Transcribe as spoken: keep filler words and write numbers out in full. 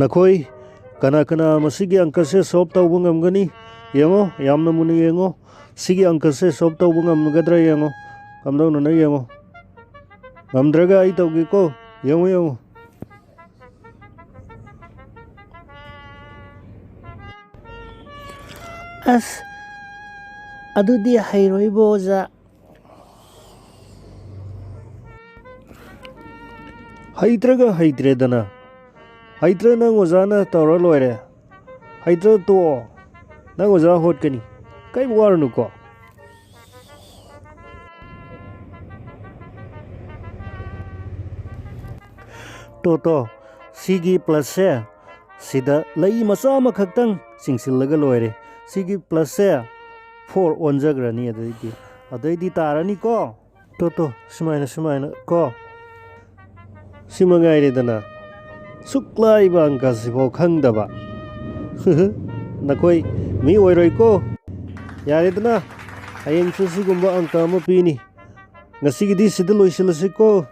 ꯅꯈꯣꯏ ꯀꯅꯥ ꯀꯅꯥ ꯃꯁꯤꯒꯤ ꯑꯪꯀꯁꯦ solve ꯇꯧꯕ ꯉꯝꯒꯅꯤ? ꯌꯦꯡꯉꯣ, ꯌꯥꯝꯅ ꯃꯨꯟꯅ ꯌꯦꯡꯉꯣ꯫ ꯁꯤꯒꯤ ꯑꯪꯀꯁꯦ solve ꯇꯧꯕ ꯉꯝꯒꯗ꯭ꯔꯥ ꯌꯦꯡꯉꯣ꯫ ꯀꯝꯗꯧꯅꯅꯣ ꯌꯦꯡꯉꯣ꯫ ꯉꯝꯗ꯭ꯔꯒ ꯑꯩ ꯇꯧꯒꯦꯀꯣ꯫ ꯌꯦꯡꯉꯣ, ꯌꯦꯡꯉꯣ꯫ ꯑꯁ, ꯑꯗꯨꯗꯤ ꯍꯩꯔꯣꯏꯕꯣ, ꯑꯣꯖꯥ꯫ ꯍꯩꯇ꯭ꯔꯒ ꯍꯩꯇ꯭ꯔꯦꯗꯅ꯫ ꯍꯩꯇ꯭ꯔ ꯅꯪ ꯑꯣꯖꯥꯅ ꯇꯧꯔ ꯂꯣꯏꯔꯦ꯫ ꯍꯩꯇ꯭ꯔ ꯇꯣꯛꯑꯣ꯫ ꯅꯪ ꯑꯣꯖꯥ ꯍꯣꯠꯀꯅꯤ꯫ ꯀꯩꯝ ꯋꯥꯔꯨꯅꯨꯀꯣ꯫ ꯇꯣ, ꯇꯣ, ꯁꯤꯒꯤ plusꯁꯦ ꯁꯤꯗ ꯂꯩ ꯃꯆꯥ ꯑꯃꯈꯛꯇꯪ ꯆꯤꯡꯁꯤꯜꯂꯒ ꯂꯣꯏꯔꯦ꯫ ꯁꯤꯒꯤ plusꯁꯦ four ꯑꯣꯟꯖꯈ꯭ꯔꯅꯤ ꯑꯗꯩꯗꯤ꯫ ꯑꯗꯩꯗꯤ ꯇꯥꯔꯅꯤꯀꯣ꯫ ꯇꯣ, ꯇꯣ, ꯁꯨꯃꯥꯏꯅ, ꯁꯨꯃꯥꯏꯅ ꯀꯣ꯫ ꯁꯤ ꯃꯉꯥꯏꯔꯦꯗꯅ꯫ ꯁꯨꯛ ꯂꯥꯏꯕ ꯑꯪꯀꯁꯤꯐꯥꯎ ꯈꯪꯗꯕ꯫ ꯅꯈꯣꯏ ꯃꯤ ꯑꯣꯏꯔꯣꯏꯀꯣ꯫ ꯌꯥꯔꯦꯗꯅ, ꯍꯌꯦꯡꯁꯨ ꯁꯤꯒꯨꯝꯕ ꯑꯪꯀ ꯑꯃ ꯄꯤꯅꯤ꯫ ꯉꯁꯤꯒꯤꯗꯤ ꯁꯤꯗ ꯂꯣꯏꯁꯤꯜꯂꯁꯤꯀꯣ꯫